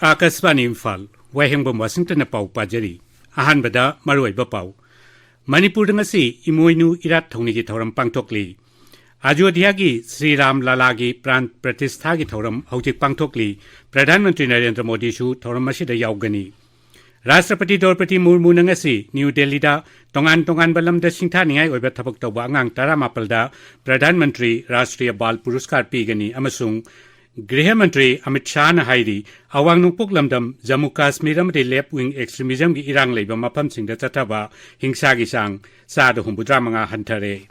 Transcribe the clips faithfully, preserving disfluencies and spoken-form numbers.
ꯑꯥꯀꯥꯁꯕꯥꯅꯤ ꯏꯝꯐꯥꯜ, ꯋꯥꯍꯦꯡꯕꯝ ꯋꯥꯁꯤꯡꯇꯟꯅ ꯄꯥꯎ ꯄꯥꯖꯔꯤ꯫ ꯑꯍꯥꯟꯕꯗ ꯃꯔꯨꯑꯣꯏꯕ ꯄꯥꯎ꯫ ꯃꯅꯤꯄꯨꯔꯗ ꯉꯁꯤ ꯏꯃꯣꯏꯅꯨ ꯏꯔꯥꯠ ꯊꯧꯅꯤꯒꯤ ꯊꯧꯔꯝ ꯄꯥꯡꯊꯣꯛꯂꯤ꯫ ꯑꯌꯣꯙ꯭ꯌꯥꯒꯤ ꯁ꯭ꯔꯤ ꯔꯥꯝ ꯂꯥꯂꯥꯒꯤ ꯄ꯭ꯔꯥꯟ ꯄ꯭ꯔꯇꯤꯁꯊꯥꯒꯤ ꯊꯧꯔꯝ ꯍꯧꯖꯤꯛ ꯄꯥꯡꯊꯣꯛꯂꯤ꯫ ꯄ꯭ꯔꯙꯥꯟ ꯃꯟꯇ꯭ꯔꯤ ꯅꯔꯦꯟꯗ꯭ꯔ ꯃꯣꯗꯤꯁꯨ ꯊꯧꯔꯝ ꯑꯁꯤꯗ ꯌꯥꯎꯒꯅꯤ꯫ ꯔꯥꯁꯇ꯭ꯔꯄꯇꯤ ꯗ꯭ꯔꯧꯄꯗꯤ ꯃꯨꯔꯃꯨꯅ ꯉꯁꯤ ꯅ꯭ꯌꯨ ꯗꯦꯜꯂꯤꯗ ꯇꯣꯉꯥꯟ ꯇꯣꯉꯥꯟꯕ ꯂꯝꯗ ꯁꯤꯡꯊꯥꯅꯤꯡꯉꯥꯏ ꯑꯣꯏꯕ ꯊꯕꯛ ꯇꯧꯕ ꯑꯉꯥꯡ ꯇꯔꯥꯃꯥꯄꯜꯗ ꯄ꯭ꯔꯙꯥꯟ ꯃꯟꯇ꯭ꯔꯤ ꯔꯥꯁꯇ꯭ꯔꯤꯌ ꯕꯥꯜ ꯄꯨꯔꯁꯀꯥꯔ ꯄꯤꯒꯅꯤ ꯑꯃꯁꯨꯡ ꯒ꯭ꯔꯤꯍ ꯃꯟꯇ꯭ꯔꯤ ꯑꯃꯤꯠ ꯁꯥꯍꯅ ꯍꯥꯏꯔꯤ, ꯑꯋꯥꯡ ꯅꯣꯡꯄꯣꯛ ꯂꯝꯗꯝ ꯖꯝꯃꯨ ꯀꯥꯁꯃꯤꯔ ꯑꯃꯗꯤ ꯂꯦꯐ ꯋꯤꯡ ꯑꯦꯛꯁꯇ꯭ꯔꯤꯃꯤꯖꯝꯒꯤ ꯏꯔꯥꯡ ꯂꯩꯕ ꯃꯐꯝꯁꯤꯡꯗ ꯆꯠꯊꯕ ꯍꯤꯡꯁꯥꯒꯤ ꯆꯥꯡ ꯆꯥꯗ ꯍꯨꯝꯐꯨꯇꯔꯥ ꯃꯉꯥ ꯍꯟꯊꯔꯦ꯫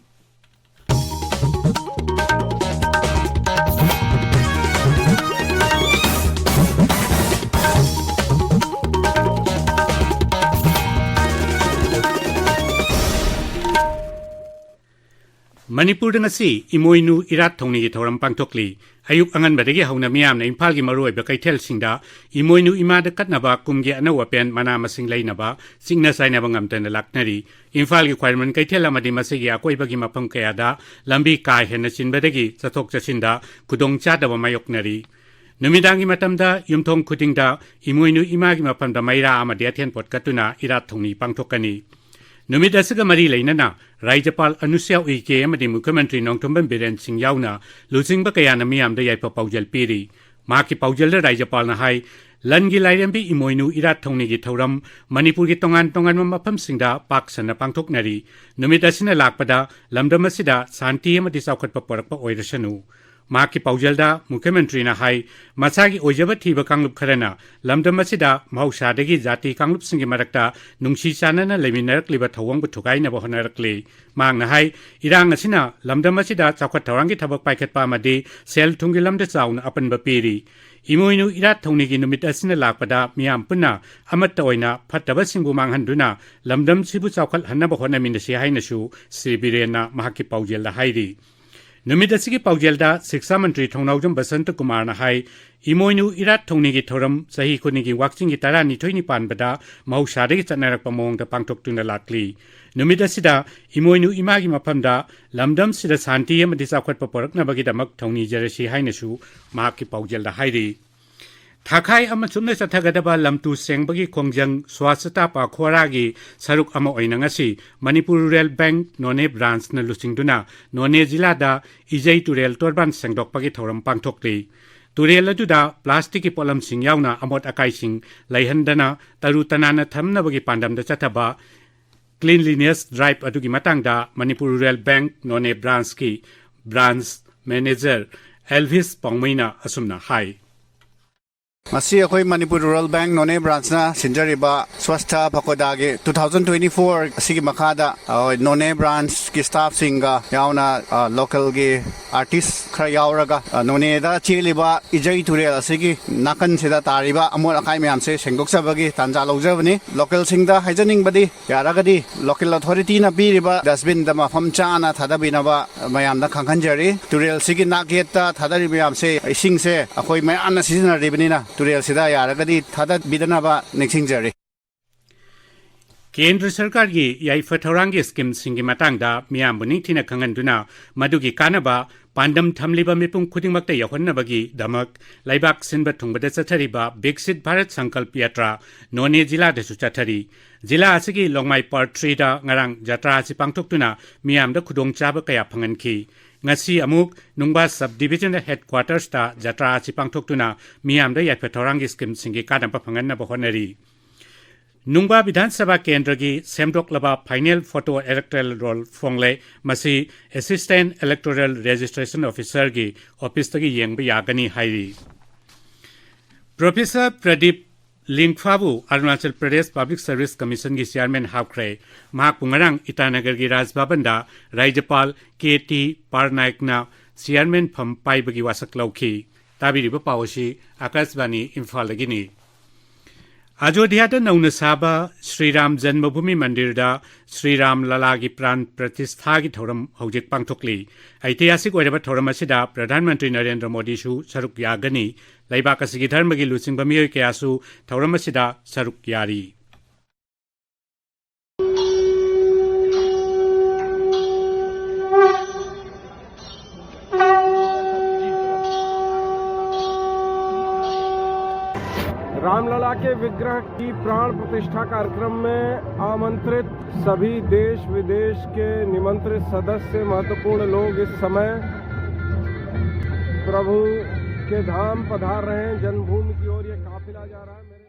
ꯃꯅꯤꯄꯨꯔꯗ ꯉꯁꯤ ꯏꯃꯣꯏꯅꯨ ꯏꯔꯥꯠ ꯊꯧꯅꯤꯒꯤ ꯊꯧꯔꯝ ꯄꯥꯡꯊꯣꯛꯂꯤ꯫ ꯑꯌꯨꯛ ꯑꯉꯟꯕꯗꯒꯤ ꯍꯧꯅ ꯃꯤꯌꯥꯝꯅ ꯏꯝꯐꯥꯜꯒꯤ ꯃꯔꯨꯑꯣꯏꯕ ꯀꯩꯊꯦꯜꯁꯤꯡꯗ ꯏꯃꯣꯏꯅꯨ ꯏꯃꯥꯗ ꯀꯠꯅꯕ ꯀꯨꯝꯒꯤ ꯑꯅꯧ ꯑꯄꯦꯟ, ꯃꯅꯥ ꯃꯁꯤꯡ ꯂꯩꯅꯕ ꯆꯤꯛꯅ ꯆꯥꯏꯅꯕ ꯉꯝꯗꯅ ꯂꯥꯛꯅꯔꯤ꯫ ꯏꯝꯐꯥꯜꯒꯤ ꯈ꯭ꯋꯥꯏꯔꯝꯕꯟ ꯀꯩꯊꯦꯜ ꯑꯃꯗꯤ ꯃꯁꯤꯒꯤ ꯑꯀꯣꯏꯕꯒꯤ ꯃꯐꯝ ꯀꯌꯥꯗ ꯂꯝꯕꯤ ꯀꯥ ꯍꯦꯟꯅ ꯆꯤꯟꯕꯗꯒꯤ ꯆꯠꯊꯣꯛ ꯆꯠꯁꯤꯟꯗ ꯈꯨꯗꯣꯡꯆꯥꯗꯕ ꯃꯥꯌꯣꯛꯅꯔꯤ꯫ ꯅꯨꯃꯤꯗꯥꯡꯒꯤ ꯃꯇꯝꯗ ꯌꯨꯝꯊꯣꯡ ꯈꯨꯗꯤꯡꯗ ꯏꯃꯣꯏꯅꯨ ꯏꯃꯥꯒꯤ ꯃꯐꯝꯗ ꯃꯩꯔꯥ ꯑꯃꯗꯤ ꯑꯊꯦꯟꯄꯣꯠ ꯀꯠꯇꯨꯅ ꯏꯔꯥꯠ ꯊꯧꯅꯤ ꯄꯥꯡꯊꯣꯛꯀꯅꯤ꯫ ꯅꯨꯃꯤꯠ ꯑꯁꯤꯒ ꯃꯔꯤ ꯂꯩꯅꯅ ꯔꯥꯖ꯭ꯌꯄꯥꯜ ꯑꯅꯨꯁ꯭ꯌꯥ ꯎꯏꯀꯦ ꯑꯃꯗꯤ ꯃꯨꯈ꯭ꯌ ꯃꯟꯇ꯭ꯔꯤ ꯅꯣꯡꯊꯣꯝꯕꯝ ꯕꯤꯔꯦꯟ ꯁꯤꯡ ꯌꯥꯎꯅ ꯂꯨꯆꯤꯡꯕ ꯀꯌꯥꯅ ꯃꯤꯌꯥꯝꯗ ꯌꯥꯏꯐ ꯄꯥꯎꯖꯦꯜ ꯄꯤꯔꯤ꯫ ꯃꯍꯥꯛꯀꯤ ꯄꯥꯎꯖꯦꯜꯗ ꯔꯥꯖ꯭ꯌꯄꯥꯜꯅ ꯍꯥꯏ, ꯂꯟꯒꯤ ꯂꯥꯏꯔꯦꯝꯕꯤ ꯏꯃꯣꯏꯅꯨ ꯏꯔꯥꯠ ꯊꯧꯅꯤꯒꯤ ꯊꯧꯔꯝ ꯃꯅꯤꯄꯨꯔꯒꯤ ꯇꯣꯉꯥꯟ ꯇꯣꯉꯥꯟꯕ ꯃꯐꯝꯁꯤꯡꯗ ꯄꯥꯛ ꯁꯟꯅ ꯄꯥꯡꯊꯣꯛꯅꯔꯤ꯫ ꯅꯨꯃꯤꯠ ꯑꯁꯤꯅ ꯂꯥꯛꯄꯗ ꯂꯝꯗꯝ ꯑꯁꯤꯗ ꯁꯥꯟꯇꯤ ꯑꯃꯗꯤ ꯆꯥꯎꯈꯠꯄ ꯄꯨꯔꯛꯄ ꯑꯣꯏꯔꯁꯅꯨ꯫ ꯃꯍꯥꯛꯀꯤ ꯄꯥꯎꯖꯦꯜꯗ ꯃꯨꯈ꯭ꯌ ꯃꯟꯇ꯭ꯔꯤꯅ ꯍꯥꯏ, ꯃꯁꯥꯒꯤ ꯑꯣꯏꯖꯕ ꯊꯤꯕ ꯀꯥꯡꯂꯨꯞ ꯈꯔꯅ ꯂꯝꯗꯝ ꯑꯁꯤꯗ ꯃꯍꯧꯁꯥꯗꯒꯤ ꯖꯥꯇꯤ ꯀꯥꯡꯂꯨꯞꯁꯤꯡꯒꯤ ꯃꯔꯛꯇ ꯅꯨꯡꯁꯤ ꯆꯥꯟꯅꯅ ꯂꯩꯃꯤꯟꯅꯔꯛꯂꯤꯕ ꯊꯧꯑꯣꯡꯕꯨ ꯊꯨꯒꯥꯏꯅꯕ ꯍꯣꯠꯅꯔꯛꯂꯤ꯫ ꯃꯍꯥꯛꯅ ꯍꯥꯏ, ꯏꯔꯥꯡ ꯑꯁꯤꯅ ꯂꯝꯗꯝ ꯑꯁꯤꯗ ꯆꯥꯎꯈꯠ ꯊꯧꯔꯥꯡꯒꯤ ꯊꯕꯛ ꯄꯥꯏꯈꯠꯄ ꯑꯃꯗꯤ ꯁꯦꯜ ꯊꯨꯝꯒꯤ ꯂꯝꯗ ꯆꯥꯎꯅ ꯑꯄꯟꯕ ꯄꯤꯔꯤ꯫ ꯏꯃꯣꯏꯅꯨ ꯏꯔꯥꯠ ꯊꯧꯅꯤꯒꯤ ꯅꯨꯃꯤꯠ ꯑꯁꯤꯅ ꯂꯥꯛꯄꯗ ꯃꯤꯌꯥꯝ ꯄꯨꯟꯅ ꯑꯃꯠꯇ ꯑꯣꯏꯅ ꯐꯠꯇꯕꯁꯤꯡꯕꯨ ꯃꯥꯡꯍꯟꯗꯨꯅ ꯂꯝꯗꯝꯁꯤꯕꯨ ꯆꯥꯎꯈꯠꯍꯟꯅꯕ ꯍꯣꯠꯅꯃꯤꯟꯅꯁꯤ ꯍꯥꯏꯅꯁꯨ ꯁ꯭ꯔꯤ ꯕꯤꯔꯦꯟꯅ ꯃꯍꯥꯛꯀꯤ ꯄꯥꯎꯖꯦꯜꯗ ꯍꯥꯏꯔꯤ꯫ ꯅꯨꯃꯤꯠ ꯑꯁꯤꯒꯤ ꯄꯥꯎꯖꯦꯜꯗ ꯁꯤꯛꯁꯥ ꯃꯟꯇ꯭ꯔꯤ ꯊꯧꯅꯥꯎꯖꯝ ꯕꯁꯟꯇ ꯀꯨꯃꯥꯔꯅ ꯍꯥꯏ, ꯏꯃꯣꯏꯅꯨ ꯏꯔꯥꯠ ꯊꯧꯅꯤꯒꯤ ꯊꯧꯔꯝ ꯆꯍꯤ ꯈꯨꯗꯤꯡꯒꯤ ꯋꯥꯛꯆꯤꯡꯒꯤ ꯇꯔꯥꯅꯤꯊꯣꯏꯅꯤ ꯄꯥꯟꯕꯗ ꯃꯍꯧꯁꯥꯗꯒꯤ ꯆꯠꯅꯔꯛꯄ ꯃꯑꯣꯡꯗ ꯄꯥꯡꯊꯣꯛꯇꯨꯅ ꯂꯥꯛꯂꯤ꯫ ꯅꯨꯃꯤꯠ ꯑꯁꯤꯗ ꯏꯃꯣꯏꯅꯨ ꯏꯃꯥꯒꯤ ꯃꯐꯝꯗ ꯂꯝꯗꯝꯁꯤꯗ ꯁꯥꯟꯇꯤ ꯑꯃꯗꯤ ꯆꯥꯎꯈꯠꯄ ꯄꯨꯔꯛꯅꯕꯒꯤꯗꯃꯛ ꯊꯧꯅꯤꯖꯔꯁꯤ ꯍꯥꯏꯅꯁꯨ ꯃꯍꯥꯛꯀꯤ ꯄꯥꯎꯖꯦꯜꯗ ꯍꯥꯏꯔꯤ꯫ ꯊꯥꯈꯥꯏ ꯑꯃ ꯆꯨꯞꯅ ꯆꯠꯊꯒꯗꯕ ꯂꯝꯇꯨ ꯁꯦꯡꯕꯒꯤ ꯈꯣꯡꯖꯪ ꯁ꯭ꯋꯥꯁꯇꯥ ꯄꯥꯈꯣꯔꯥꯒꯤ ꯁꯔꯨꯛ ꯑꯃ ꯑꯣꯏꯅ ꯉꯁꯤ ꯃꯅꯤꯄꯨꯔ ꯔꯨꯔꯦꯜ ꯕꯦꯡꯛ ꯅꯣꯅꯦ ꯕ꯭ꯔꯥꯟꯁꯅ ꯂꯨꯆꯤꯡꯗꯨꯅ ꯅꯣꯅꯦ ꯖꯤꯂꯥꯗ ꯏꯖꯩ ꯇꯨꯔꯦꯜ ꯇꯣꯔꯕꯥꯟ ꯁꯦꯡꯗꯣꯛꯄꯒꯤ ꯊꯧꯔꯝ ꯄꯥꯡꯊꯣꯛꯂꯤ꯫ ꯇꯨꯔꯦꯜ ꯑꯗꯨꯗ ꯄ꯭ꯂꯥꯁꯇꯤꯛꯀꯤ ꯄꯣꯠꯂꯝꯁꯤꯡ ꯌꯥꯎꯅ ꯑꯃꯣꯠ ꯑꯀꯥꯏꯁꯤꯡ ꯂꯩꯍꯟꯗꯅ ꯇꯔꯨ ꯇꯅꯥꯟꯅ ꯊꯝꯅꯕꯒꯤ ꯄꯥꯟꯗꯝꯗ ꯆꯠꯊꯕ ꯀ꯭ꯂꯤꯟꯂꯤꯅꯦꯁ ꯗ꯭ꯔꯥꯏꯚ ꯑꯗꯨꯒꯤ ꯃꯇꯥꯡꯗ ꯃꯅꯤꯄꯨꯔ ꯔꯨꯔꯦꯜ ꯕꯦꯡꯛ ꯅꯣꯅꯦ ꯕ꯭ꯔꯥꯟꯁꯀꯤ ꯕ꯭ꯔꯥꯟꯁ ꯃꯦꯅꯦꯖꯔ ꯑꯦꯜꯚꯤꯁ ꯄꯥꯎꯃꯩꯅ ꯑꯁꯨꯝꯅ ꯍꯥꯏ꯫ ꯃꯁꯤ ꯑꯩꯈꯣꯏ ꯃꯅꯤꯄꯨꯔ ꯔꯨꯔꯦꯜ ꯕꯦꯡꯛ ꯅꯣꯅꯦ ꯕ꯭ꯔꯥꯟꯁꯅ ꯁꯤꯟꯖꯔꯤꯕ Swasthya ꯐꯀꯣꯗꯥꯒꯤ two thousand twenty four ꯑꯁꯤꯒꯤ ꯃꯈꯥꯗ, ꯑ, ꯅꯣꯅꯦ ꯕ꯭ꯔꯥꯟꯁꯀꯤ ꯁ꯭ꯇꯥꯐꯁꯤꯡꯒ ꯌꯥꯎꯅ, ꯑ, ꯂꯣꯀꯦꯜꯒꯤ ꯑꯥꯔꯇꯤꯁ ꯈꯔ ꯌꯥꯎꯔꯒ, ꯑ, ꯅꯣꯅꯦꯗ ꯆꯦꯜꯂꯤꯕ ꯏꯖꯩ ꯇꯨꯔꯦꯜ ꯑꯁꯤꯒꯤ ꯅꯥꯀꯟꯁꯤꯗ ꯇꯥꯔꯤꯕ ꯑꯃꯣꯠ ꯑꯀꯥꯏ ꯃꯌꯥꯝꯁꯦ ꯁꯦꯡꯗꯣꯛꯆꯕꯒꯤ ꯇꯥꯟꯖꯥ ꯂꯧꯖꯕꯅꯤ꯫ ꯂꯣꯀꯦꯜꯁꯤꯡꯗ ꯍꯥꯏꯖꯅꯤꯡꯕꯗꯤ, ꯌꯥꯔꯒꯗꯤ ꯂꯣꯀꯦꯜ ꯑꯣꯊꯣꯔꯤꯇꯤꯅ ꯄꯤꯔꯤꯕ ꯗꯁꯕꯤꯟꯗ ꯃꯐꯝ ꯆꯥꯅ ꯊꯥꯗꯕꯤꯅꯕ ꯃꯌꯥꯝꯗ ꯈꯪꯍꯟꯖꯔꯤ꯫ ꯇꯨꯔꯦꯜꯁꯤꯒꯤ ꯅꯥꯛ ꯌꯦꯠꯇ ꯊꯥꯗꯔꯤꯕ ꯃꯌꯥꯝꯁꯦ, ꯏꯁꯤꯡꯁꯦ ꯑꯩꯈꯣꯏ ꯃꯌꯥꯝꯅ ꯁꯤꯖꯤꯟꯅꯔꯤꯕꯅꯤꯅ, ꯇꯨꯔꯦꯜꯁꯤꯗ ꯌꯥꯔꯒꯗꯤ ꯊꯥꯗꯕꯤꯗꯅꯕ ꯅꯤꯡꯁꯤꯡꯖꯔꯤ꯫ ꯀꯦꯟꯗ꯭ꯔ ꯁꯔꯀꯥꯔꯒꯤ ꯌꯥꯏꯐ ꯊꯧꯔꯥꯡꯒꯤ ꯁ꯭ꯀꯤꯝꯁꯤꯡꯒꯤ ꯃꯇꯥꯡꯗ ꯃꯤꯌꯥꯝꯕꯨ ꯅꯤꯡꯊꯤꯅ ꯈꯪꯍꯟꯗꯨꯅ ꯃꯗꯨꯒꯤ ꯀꯥꯟꯅꯕ ꯄꯥꯟꯗꯝ ꯊꯝꯂꯤꯕ ꯃꯤꯄꯨꯝ ꯈꯨꯗꯤꯡꯃꯛꯇ ꯌꯧꯍꯟꯅꯕꯒꯤꯗꯃꯛ ꯂꯩꯕꯥꯛ ꯁꯤꯟꯕ ꯊꯨꯡꯕꯗ ꯆꯠꯊꯔꯤꯕ ꯕꯤꯛꯁꯤꯠ ꯚꯥꯔꯠ ꯁꯪꯀꯜꯞ ꯌꯥꯇ꯭ꯔꯥ ꯅꯣꯅꯦ ꯖꯤꯂꯥꯗꯁꯨ ꯆꯠꯊꯔꯤ꯫ ꯖꯤꯂꯥ ꯑꯁꯤꯒꯤ ꯂꯣꯡꯃꯥꯏ ꯄꯥꯔꯠ ꯊ꯭ꯔꯤꯗ ꯉꯔꯥꯡ ꯖꯥꯇ꯭ꯔꯥ ꯑꯁꯤ ꯄꯥꯡꯊꯣꯛꯇꯨꯅ ꯃꯤꯌꯥꯝꯗ ꯈꯨꯗꯣꯡꯆꯥꯕ ꯀꯌꯥ ꯐꯪꯍꯟꯈꯤ꯫ ꯉꯁꯤ ꯑꯃꯨꯛ ꯅꯨꯡꯕꯥ ꯁꯕ ꯗꯤꯕꯤꯖꯟ ꯍꯦꯗꯀ꯭ꯋꯥꯇꯔꯁꯇ ꯖꯥꯇ꯭ꯔꯥ ꯑꯁꯤ ꯄꯥꯡꯊꯣꯛꯇꯨꯅ ꯃꯤꯌꯥꯝꯗ ꯌꯥꯏꯐ ꯊꯧꯔꯥꯡꯒꯤ ꯁ꯭ꯀꯤꯝꯁꯤꯡꯒꯤ ꯀꯥꯟꯅꯕ ꯐꯪꯍꯟꯅꯕ ꯍꯣꯠꯅꯔꯤ꯫ ꯅꯨꯡꯕꯥ ꯕꯤꯙꯥꯟ ꯁꯚꯥ ꯀꯦꯟꯗ꯭ꯔꯒꯤ ꯁꯦꯝꯗꯣꯛꯂꯕ ꯐꯥꯏꯅꯦꯜ ꯐꯣꯇꯣ ꯏꯂꯦꯛꯇꯣꯔꯦꯜ ꯔꯣꯜ ꯐꯣꯡꯂꯦ꯫ ꯃꯁꯤ ꯑꯦꯁꯤꯁꯇꯦꯟꯠ ꯏꯂꯦꯛꯇꯣꯔꯦꯜ ꯔꯦꯖꯤꯁꯇ꯭ꯔꯦꯁꯟ ꯑꯣꯐꯤꯁꯔꯒꯤ ꯑꯣꯐꯤꯁꯇꯒꯤ ꯌꯦꯡꯕ ꯌꯥꯒꯅꯤ ꯍꯥꯏꯔꯤ꯫ ꯄ꯭ꯔꯣꯐꯦꯁꯔ ꯄ꯭ꯔꯗꯤꯞ ꯂꯤꯡꯐꯥꯕꯨ ꯑꯔꯨꯅꯥꯆꯜ ꯄ꯭ꯔꯗꯦꯁ ꯄꯕ꯭ꯂꯤꯛ ꯁꯔꯚꯤꯁ ꯀꯃꯤꯁꯟꯒꯤ ꯆꯤꯌꯥꯔꯃꯦꯟ ꯍꯥꯞꯈ꯭ꯔꯦ꯫ ꯃꯍꯥꯛꯄꯨ ꯉꯔꯥꯡ ꯏꯇꯥꯅꯒꯔꯒꯤ ꯔꯥꯖ ꯚꯕꯟꯗ ꯔꯥꯖ꯭ꯌꯄꯥꯜ ꯀꯦ ꯇꯤ ꯄꯥꯔꯅꯥꯏꯛꯅ ꯆꯤꯌꯥꯔꯃꯦꯟ ꯐꯝ ꯄꯥꯏꯕꯒꯤ ꯋꯥꯁꯛ ꯂꯧꯈꯤ꯫ ꯇꯥꯕꯤꯔꯤꯕ ꯄꯥꯎ ꯑꯁꯤ ꯑꯀꯥꯁꯕꯥꯅꯤ ꯏꯝꯐꯥꯜꯗꯒꯤꯅꯤ꯫ ꯑꯖꯣꯙ꯭ꯌꯥꯗ ꯅꯧꯅ ꯁꯥꯕ ꯁ꯭ꯔꯤ ꯔꯥꯝ ꯖꯟꯃꯚꯨꯃꯤ ꯃꯟꯗꯤꯔꯗ ꯁ꯭ꯔꯤ ꯔꯥꯝ ꯂꯂꯥꯒꯤ ꯄ꯭ꯔꯥꯟ ꯄ꯭ꯔꯇꯤꯁꯊꯥꯒꯤ ꯊꯧꯔꯝ ꯍꯧꯖꯤꯛ ꯄꯥꯡꯊꯣꯛꯂꯤ꯫ ꯑꯩꯇꯤꯍꯥꯁꯤꯛ ꯑꯣꯏꯔꯕ ꯊꯧꯔꯝ ꯑꯁꯤꯗ ꯄ꯭ꯔꯙꯥꯟ ꯃꯟꯇ꯭ꯔꯤ ꯅꯔꯦꯟꯗ꯭ꯔ ꯃꯣꯗꯤꯁꯨ ꯁꯔꯨꯛ ꯌꯥꯒꯅꯤ꯫ ꯂꯩꯕꯥꯛ ꯑꯁꯤꯒꯤ ꯙꯔꯃꯒꯤ ꯂꯨꯆꯤꯡꯕ ꯃꯤꯑꯣꯏ ꯀꯌꯥꯁꯨ ꯊꯧꯔꯝ ꯑꯁꯤꯗ ꯁꯔꯨꯛ ꯌꯥꯔꯤ꯫ रामलला के विग्रह की प्राण प्रतिष्ठा कार्यक्रम में आमंत्रित सभी देश विदेश के निमंत्रित सदस्य, महत्वपूर्ण लोग इस समय प्रभु के धाम पधार रहे हैं। जन्मभूमि की ओर ये काफिला जा रहा है। मेरे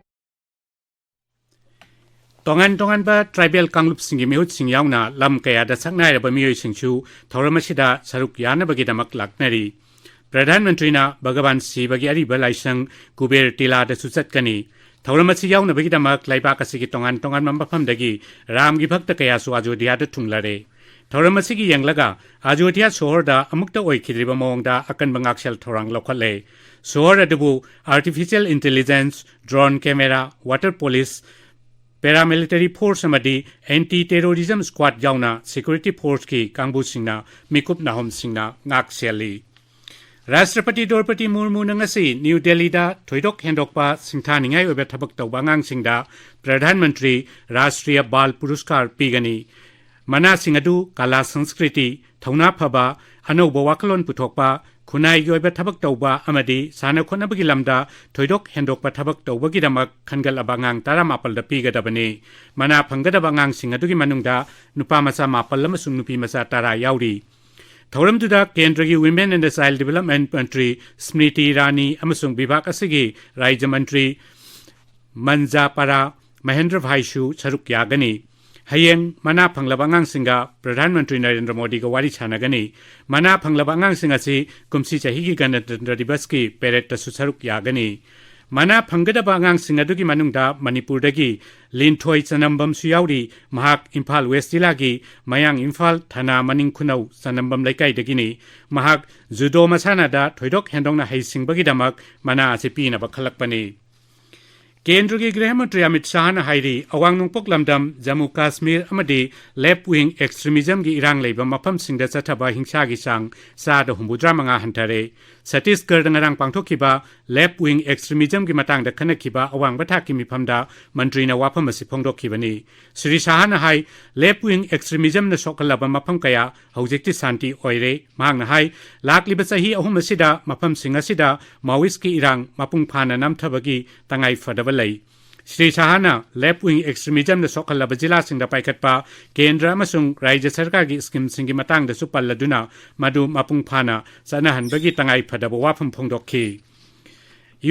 ꯇꯣꯉꯥꯟ ꯇꯣꯉꯥꯟꯕ ꯇ꯭ꯔꯥꯏꯕꯦꯜ ꯀꯥꯡꯂꯨꯞꯁꯤꯡꯒꯤ ꯃꯤꯍꯨꯠꯁꯤꯡ ꯌꯥꯎꯅ ꯂꯝ ꯀꯌꯥꯗ ꯁꯛꯅꯥꯏꯔꯕ ꯃꯤꯑꯣꯏꯁꯤꯡꯁꯨ ꯊꯧꯔꯝ ꯑꯁꯤꯗ ꯁꯔꯨꯛ ꯌꯥꯅꯕꯒꯤꯗꯃꯛ ꯂꯥꯛꯅꯔꯤ꯫ ꯄ꯭ꯔꯙꯥꯟ ꯃꯟꯇ꯭ꯔꯤꯅ ꯚꯒꯋꯥꯟ ꯁꯤꯕꯒꯤ ꯑꯔꯤꯕ ꯂꯥꯏꯁꯪ ꯀꯨꯕꯦꯔ ꯇꯤꯂꯥꯗꯁꯨ ꯆꯠꯀꯅꯤ꯫ ꯊꯧꯔꯝ ꯑꯁꯤ ꯌꯥꯎꯅꯕꯒꯤꯗꯃꯛ ꯂꯩꯕꯥꯛ ꯑꯁꯤꯒꯤ ꯇꯣꯉꯥꯟ ꯇꯣꯉꯥꯟꯕ ꯃꯐꯝꯗꯒꯤ ꯔꯥꯝꯒꯤ ꯚꯛꯇ ꯀꯌꯥꯁꯨ ꯑꯖꯣꯙ꯭ꯌꯥꯗ ꯊꯨꯡꯂꯔꯦ꯫ ꯊꯧꯔꯝ ꯑꯁꯤꯒꯤ ꯌꯦꯡꯂꯒ ꯑꯖꯣꯙ꯭ꯌꯥ ꯁꯣꯍꯔꯗ ꯑꯃꯨꯛꯇ ꯑꯣꯏꯈꯤꯗ꯭ꯔꯤꯕ ꯃꯑꯣꯡꯗ ꯑꯀꯟꯕ ꯉꯥꯛꯁꯦꯜ ꯊꯧꯔꯥꯡ ꯂꯧꯈꯠꯂꯦ꯫ ꯁꯣꯍꯔ ꯑꯗꯨꯕꯨ artificial intelligence, drone camera, water police, paramilitary force ꯑꯃꯗꯤ anti terrorism squad ꯌꯥꯎꯅ security forceꯀꯤ ꯀꯥꯡꯕꯨꯁꯤꯡꯅ ꯃꯤꯀꯨꯞ ꯅꯥꯍꯣꯝꯁꯤꯡꯅ ꯉꯥꯛ ꯁꯦꯜꯂꯤ꯫ ꯔꯥꯁꯇ꯭ꯔꯄꯇꯤ ꯗ꯭ꯔꯧꯄꯗꯤ ꯃꯨꯔꯃꯨꯅ ꯉꯁꯤ ꯅ꯭ꯌꯨ ꯗꯦꯜꯂꯤꯗ ꯊꯣꯏꯗꯣꯛ ꯍꯦꯟꯗꯣꯛꯄ ꯁꯤꯡꯊꯥꯅꯤꯡꯉꯥꯏ ꯑꯣꯏꯕ ꯊꯕꯛ ꯇꯧꯕ ꯑꯉꯥꯡꯁꯤꯡꯗ ꯄ꯭ꯔꯙꯥꯟ ꯃꯟꯇ꯭ꯔꯤ ꯔꯥꯁꯇ꯭ꯔꯤꯌ ꯕꯥꯜ ꯄꯨꯔꯁꯀꯥꯔ ꯄꯤꯒꯅꯤ꯫ ꯃꯅꯥꯁꯤꯡ ꯑꯗꯨ ꯀꯂꯥ ꯁꯪꯁꯀ꯭ꯔꯤꯇꯤ, ꯊꯧꯅꯥ ꯐꯕ, ꯑꯅꯧꯕ ꯋꯥꯈꯜꯂꯣꯟ ꯄꯨꯊꯣꯛꯄ, ꯈꯨꯟꯅꯥꯏꯒꯤ ꯑꯣꯏꯕ ꯊꯕꯛ ꯇꯧꯕ ꯑꯃꯗꯤ ꯁꯥꯟꯅ ꯈꯣꯠꯅꯕꯒꯤ ꯂꯝꯗ ꯊꯣꯏꯗꯣꯛ ꯍꯦꯟꯗꯣꯛꯄ ꯊꯕꯛ ꯇꯧꯕꯒꯤꯗꯃꯛ ꯈꯟꯒꯠꯂꯕ ꯑꯉꯥꯡ ꯇꯔꯥꯃꯥꯄꯜꯗ ꯄꯤꯒꯗꯕꯅꯤ꯫ ꯃꯅꯥ ꯐꯪꯒꯗꯕ ꯑꯉꯥꯡꯁꯤꯡ ꯑꯗꯨꯒꯤ ꯃꯅꯨꯡꯗ ꯅꯨꯄꯥ ꯃꯆꯥ ꯃꯥꯄꯜ ꯑꯃꯁꯨꯡ ꯅꯨꯄꯤ ꯃꯆꯥ ꯇꯔꯥ ꯌꯥꯎꯔꯤ꯫ ꯊꯧꯔꯝꯗꯨꯗ ꯀꯦꯟꯗ꯭ꯔꯒꯤ Women and Child Development ꯃꯟꯇ꯭ꯔꯤ ꯁ꯭ꯃ꯭ꯔꯤꯇꯤ ꯏꯔꯥꯅꯤ ꯑꯃꯁꯨꯡ ꯕꯤꯚꯥꯒ ꯑꯁꯤꯒꯤ ꯔꯥꯖ꯭ꯌ ꯃꯟꯇ꯭ꯔꯤ ꯃꯟꯖꯥꯄꯥꯔꯥ ꯃꯍꯦꯟꯗ꯭ꯔ ꯚꯥꯏꯁꯨ ꯁꯔꯨꯛ ꯌꯥꯒꯅꯤ꯫ ꯍꯌꯦꯡ ꯃꯅꯥ ꯐꯪꯂꯕ ꯑꯉꯥꯡꯁꯤꯡꯒ ꯄ꯭ꯔꯙꯥꯟ ꯃꯟꯇ꯭ꯔꯤ ꯅꯔꯦꯟꯗ꯭ꯔ ꯃꯣꯗꯤꯒ ꯋꯥꯔꯤ ꯁꯥꯟꯅꯒꯅꯤ꯫ ꯃꯅꯥ ꯐꯪꯂꯕ ꯑꯉꯥꯡꯁꯤꯡ ꯑꯁꯤ ꯀꯨꯝꯁꯤ ꯆꯍꯤꯒꯤ ꯒꯅꯇꯟꯇ꯭ꯔ ꯗꯤꯕꯁꯀꯤ ꯄꯦꯔꯦꯗꯇꯁꯨ ꯁꯔꯨꯛ ꯌꯥꯒꯅꯤ꯫ ꯃꯅꯥ ꯐꯪꯒꯗꯕ ꯑꯉꯥꯡꯁꯤꯡ ꯑꯗꯨꯒꯤ ꯃꯅꯨꯡꯗ ꯃꯅꯤꯄꯨꯔꯗꯒꯤ ꯂꯤꯟꯊꯣꯏ ꯆꯅꯝꯕꯝꯁꯨ ꯌꯥꯎꯔꯤ꯫ ꯃꯍꯥꯛ ꯏꯝꯐꯥꯜ ꯋꯦꯁ ꯖꯤꯂꯥꯒꯤ ꯃꯌꯥꯡ ꯏꯝꯐꯥꯜ ꯊꯅꯥ ꯃꯅꯤꯡ ꯈꯨꯅꯧ ꯆꯅꯝꯕꯝ ꯂꯩꯀꯥꯏꯗꯒꯤꯅꯤ꯫ ꯃꯍꯥꯛ ꯖꯨꯗꯣ ꯃꯁꯥꯟꯅꯗ ꯊꯣꯏꯗꯣꯛ ꯍꯦꯟꯗꯣꯛꯅ ꯍꯩꯁꯤꯡꯕꯒꯤꯗꯃꯛ ꯃꯅꯥ ꯑꯁꯤ ꯄꯤꯅꯕ ꯈꯜꯂꯛꯄꯅꯤ꯫ ꯀꯦꯟꯗ꯭ꯔꯒꯤ ꯒ꯭ꯔꯍ ꯃꯟꯇ꯭ꯔꯤ ꯑꯃꯤꯠ ꯁꯥꯍꯅ ꯍꯥꯏꯔꯤ, ꯑꯋꯥꯡ ꯅꯣꯡꯄꯣꯛ ꯂꯝꯗꯝ ꯖꯝꯃꯨ ꯀꯥꯁꯃꯤꯔ ꯑꯃꯗꯤ left wing extremism ꯒꯤ ꯏꯔꯥꯡ ꯂꯩꯕ ꯃꯐꯝꯁꯤꯡꯗ ꯆꯠꯊꯕ ꯍꯤꯡꯁꯥꯒꯤ ꯆꯥꯡ ꯆꯥꯗ ꯍꯨꯝꯐꯨꯇꯔꯥ ꯃꯉꯥ ꯍꯟꯊꯔꯦ꯫ ꯁꯠꯇꯤꯁꯒꯔꯗ ꯉꯔꯥꯡ ꯄꯥꯡꯊꯣꯛꯈꯤꯕ left wing extremism ꯒꯤ ꯃꯇꯥꯡꯗ ꯈꯟꯅꯈꯤꯕ ꯑꯋꯥꯡꯕ ꯊꯥꯛꯀꯤ ꯃꯤꯐꯝꯗ ꯃꯟꯇ꯭ꯔꯤꯅ ꯋꯥꯐꯝ ꯑꯁꯤ ꯐꯣꯡꯗꯣꯛꯈꯤꯕꯅꯤ꯫ ꯁ꯭ꯔꯤ ꯁꯥꯍꯅ ꯍꯥꯏ, left wing extremism ꯅ ꯁꯣꯛꯍꯜꯂꯕ ꯃꯐꯝ ꯀꯌꯥ ꯍꯧꯖꯤꯛꯇꯤ ꯁꯥꯟꯇꯤ ꯑꯣꯏꯔꯦ꯫ ꯃꯍꯥꯛꯅ ꯍꯥꯏ, ꯂꯥꯛꯂꯤꯕ ꯆꯍꯤ ꯑꯍꯨꯝ ꯑꯁꯤꯗ ꯃꯐꯝꯁꯤꯡ ꯑꯁꯤꯗ Maoist ꯀꯤ ꯏꯔꯥꯡ ꯃꯄꯨꯡ ꯐꯥꯅ ꯅꯝꯊꯕꯒꯤ ꯇꯉꯥꯏ ꯐꯗꯕ ꯂꯩ꯫ ꯁ꯭ꯔꯤ ꯁꯥꯍꯅ left wing extremism ꯅ ꯁꯣꯛꯍꯜꯂꯕ ꯖꯤꯂꯥꯁꯤꯡꯗ ꯄꯥꯏꯈꯠꯄ ꯀꯦꯟꯗ꯭ꯔ ꯑꯃꯁꯨꯡ ꯔꯥꯖ꯭ꯌ ꯁꯔꯀꯥꯔꯒꯤ ꯁ꯭ꯀꯤꯝꯁꯤꯡꯒꯤ ꯃꯇꯥꯡꯗꯁꯨ ꯄꯜꯂꯗꯨꯅ ꯃꯗꯨ ꯃꯄꯨꯡ ꯐꯥꯅ ꯆꯠꯅꯍꯟꯕꯒꯤ ꯇꯉꯥꯏ ꯐꯗꯕ ꯋꯥꯐꯝ ꯐꯣꯡꯗꯣꯛꯈꯤ꯫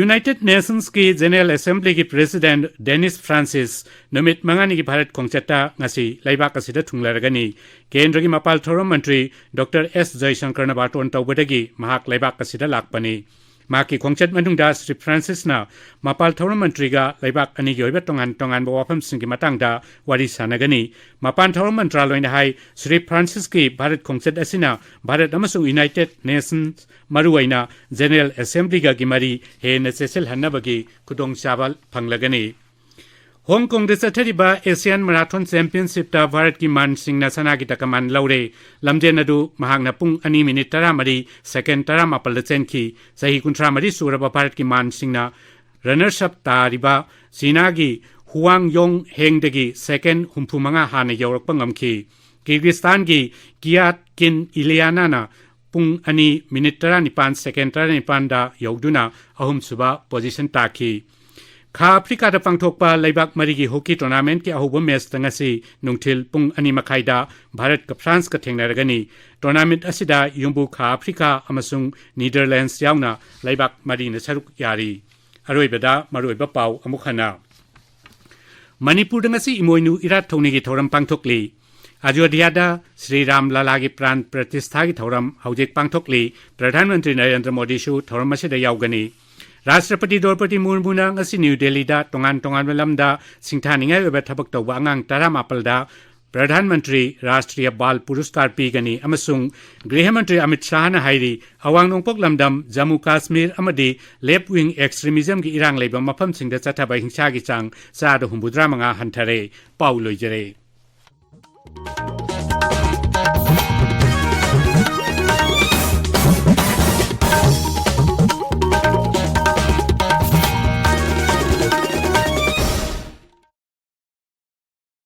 United Nations ꯀꯤ General Assembly ꯒꯤ President Dennis Francis ꯅꯨꯃꯤꯠ ꯃꯉꯥꯅꯤꯒꯤ ꯚꯥꯔꯠ ꯈꯣꯡꯆꯠꯇ ꯉꯁꯤ ꯂꯩꯕꯥꯛ ꯑꯁꯤꯗ ꯊꯨꯡꯂꯔꯒꯅꯤ꯫ ꯀꯦꯟꯗ꯭ꯔꯒꯤ ꯃꯄꯥꯜ ꯊꯧꯔꯝ ꯃꯟꯇ꯭ꯔꯤ ꯗꯣꯛꯇꯔ ꯑꯦꯁ ꯖꯌꯁꯪꯀꯔꯅ ꯕꯥꯇꯣꯟ ꯇꯧꯕꯗꯒꯤ ꯃꯍꯥꯛ ꯂꯩꯕꯥꯛ ꯑꯁꯤꯗ ꯂꯥꯛꯄꯅꯤ꯫ ꯃꯍꯥꯛꯀꯤ ꯈꯣꯡꯆꯠ ꯃꯅꯨꯡꯗ ꯁ꯭ꯔꯤ ꯐ꯭ꯔꯥꯟꯁꯤꯁꯅ ꯃꯄꯥꯜ ꯊꯧꯔꯝ ꯃꯟꯇ꯭ꯔꯤꯒ ꯂꯩꯕꯥꯛ ꯑꯅꯤꯒꯤ ꯑꯣꯏꯕ ꯇꯣꯉꯥꯟ ꯇꯣꯉꯥꯟꯕ ꯋꯥꯐꯝꯁꯤꯡꯒꯤ ꯃꯇꯥꯡꯗ ꯋꯥꯔꯤ ꯁꯥꯟꯅꯒꯅꯤ꯫ ꯃꯄꯥꯟ ꯊꯧꯔꯝ ꯃꯟꯇ꯭ꯔꯥꯂꯣꯏꯅ ꯍꯥꯏ, ꯁ꯭ꯔꯤ ꯐ꯭ꯔꯥꯟꯁꯤꯁꯀꯤ ꯚꯥꯔꯠ ꯈꯣꯡꯆꯠ ꯑꯁꯤꯅ ꯚꯥꯔꯠ ꯑꯃꯁꯨꯡ United Nations, ꯃꯔꯨꯑꯣꯏꯅ General Assembly ꯒꯒꯤ ꯃꯔꯤ ꯍꯦꯟꯅ ꯆꯦꯠꯁꯤꯜꯍꯟꯅꯕꯒꯤ ꯈꯨꯗꯣꯡꯆꯥꯕ ꯐꯪꯂꯒꯅꯤ꯫ ꯍꯣꯡ ꯀꯣꯡꯗ ꯆꯠꯊꯔꯤꯕ Asian Marathon Championship ꯇ ꯚꯥꯔꯠꯀꯤ ꯃꯥꯟ ꯁꯤꯡꯅ ꯁꯅꯥꯒꯤ ꯇꯀꯃꯥꯟ ꯂꯧꯔꯦ꯫ ꯂꯝꯖꯦꯟ ꯑꯗꯨ ꯃꯍꯥꯛꯅ ꯄꯨꯡ ꯑꯅꯤ ꯃꯤꯅꯤꯠ ꯇꯔꯥꯃꯔꯤ ꯁꯦꯀꯦꯟ ꯇꯔꯥꯃꯥꯄꯜꯗ ꯆꯦꯟꯈꯤ꯫ ꯆꯍꯤ ꯀꯨꯟꯊ꯭ꯔꯥ ꯃꯔꯤ ꯁꯨꯔꯕ ꯚꯥꯔꯠꯀꯤ ꯃꯥꯟ ꯁꯤꯡꯅ runners up ꯇꯥꯔꯤꯕ ꯆꯤꯅꯥꯒꯤ ꯍꯨꯋꯥꯡ ꯌꯣꯡ ꯍꯦꯡꯗꯒꯤ ꯁꯦꯀꯦꯟ ꯍꯨꯝꯐꯨ ꯃꯉꯥ ꯍꯥꯟꯅ ꯌꯧꯔꯛꯄ ꯉꯝꯈꯤ꯫ ꯀꯤꯔꯒꯤꯁꯇꯥꯟꯒꯤ ꯀꯤꯌꯥꯠ ꯀꯤꯟ ꯏꯂꯤꯌꯥꯅꯥꯅ ꯄꯨꯡ ꯑꯅꯤ ꯃꯤꯅꯤꯠ ꯇꯔꯥꯅꯤꯄꯥꯟ ꯁꯦꯀꯦꯟ ꯇꯔꯥꯅꯤꯄꯥꯟꯗ ꯌꯧꯗꯨꯅ ꯑꯍꯨꯝꯁꯨꯕ position ꯇꯥꯈꯤ꯫ ꯈꯥ ꯑꯐ꯭ꯔꯤꯀꯥꯗ ꯄꯥꯡꯊꯣꯛꯄ ꯂꯩꯕꯥꯛ ꯃꯔꯤꯒꯤ ꯍꯣꯀꯤ tournament ꯀꯤ ꯑꯍꯧꯕ match ꯇ ꯉꯁꯤ ꯅꯨꯡꯊꯤꯜ ꯄꯨꯡ ꯑꯅꯤ ꯃꯈꯥꯏꯗ ꯚꯥꯔꯠꯀ ꯐ꯭ꯔꯥꯟꯁꯀ ꯊꯦꯡꯅꯔꯒꯅꯤ꯫ Tournament ꯑꯁꯤꯗ ꯌꯨꯝꯕꯨ ꯈꯥ ꯑꯐ꯭ꯔꯤꯀꯥ ꯑꯃꯁꯨꯡ ꯅꯤꯗꯔꯂꯦꯟꯁ ꯌꯥꯎꯅ ꯂꯩꯕꯥꯛ ꯃꯔꯤꯅ ꯁꯔꯨꯛ ꯌꯥꯔꯤ꯫ ꯑꯔꯣꯏꯕꯗ ꯃꯔꯨꯑꯣꯏꯕ ꯄꯥꯎ ꯑꯃꯨꯛ ꯍꯟꯅ꯫ ꯃꯅꯤꯄꯨꯔꯗ ꯉꯁꯤ ꯏꯃꯣꯏꯅꯨ ꯏꯔꯥꯠ ꯊꯧꯅꯤꯒꯤ ꯊꯧꯔꯝ ꯄꯥꯡꯊꯣꯛꯂꯤ꯫ ꯑꯌꯣꯙ꯭ꯌꯥꯗ ꯁ꯭ꯔꯤ ꯔꯥꯝ ꯂꯥꯂꯥꯒꯤ ꯄ꯭ꯔꯥꯟ ꯄ꯭ꯔꯇꯤꯁꯊꯥꯒꯤ ꯊꯧꯔꯝ ꯍꯧꯖꯤꯛ ꯄꯥꯡꯊꯣꯛꯂꯤ꯫ ꯄ꯭ꯔꯙꯥꯟ ꯃꯟꯇ꯭ꯔꯤ ꯅꯔꯦꯟꯗ꯭ꯔ ꯃꯣꯗꯤꯁꯨ ꯊꯧꯔꯝ ꯑꯁꯤꯗ ꯌꯥꯎꯒꯅꯤ꯫ ꯔꯥꯁꯇ꯭ꯔꯄꯇꯤ ꯗ꯭ꯔꯧꯄꯗꯤ ꯃꯨꯔꯃꯨꯅ ꯉꯁꯤ ꯅ꯭ꯌꯨ ꯗꯦꯜꯂꯤꯗ ꯇꯣꯉꯥꯟ ꯇꯣꯉꯥꯟꯕ ꯂꯝꯗ ꯁꯤꯡꯊꯥꯅꯤꯡꯉꯥꯏ ꯑꯣꯏꯕ ꯊꯕꯛ ꯇꯧꯕ ꯑꯉꯥꯡ ꯇꯔꯥꯃꯥꯄꯜꯗ ꯄ꯭ꯔꯙꯥꯟ ꯃꯟꯇ꯭ꯔꯤ ꯔꯥꯁꯇ꯭ꯔꯤꯌ ꯕꯥꯜ ꯄꯨꯔꯁꯀꯥꯔ ꯄꯤꯒꯅꯤ ꯑꯃꯁꯨꯡ ꯒ꯭ꯔꯤꯍ ꯃꯟꯇ꯭ꯔꯤ ꯑꯃꯤꯠ ꯁꯥꯍꯅ ꯍꯥꯏꯔꯤ, ꯑꯋꯥꯡ ꯅꯣꯡꯄꯣꯛ ꯂꯝꯗꯝ ꯖꯝꯃꯨ ꯀꯥꯁꯃꯤꯔ ꯑꯃꯗꯤ ꯂꯦꯐ ꯋꯤꯡ ꯑꯦꯛꯁꯇ꯭ꯔꯤꯃꯤꯖꯝꯒꯤ ꯏꯔꯥꯡ ꯂꯩꯕ ꯃꯐꯝꯁꯤꯡꯗ ꯆꯠꯊꯕ ꯍꯤꯡꯁꯥꯒꯤ ꯆꯥꯡ ꯆꯥꯗ ꯍꯨꯝꯐꯨꯇꯔꯥ ꯃꯉꯥ ꯍꯟꯊꯔꯦ꯫ ꯄꯥꯎ ꯂꯣꯏꯖꯔꯦ꯫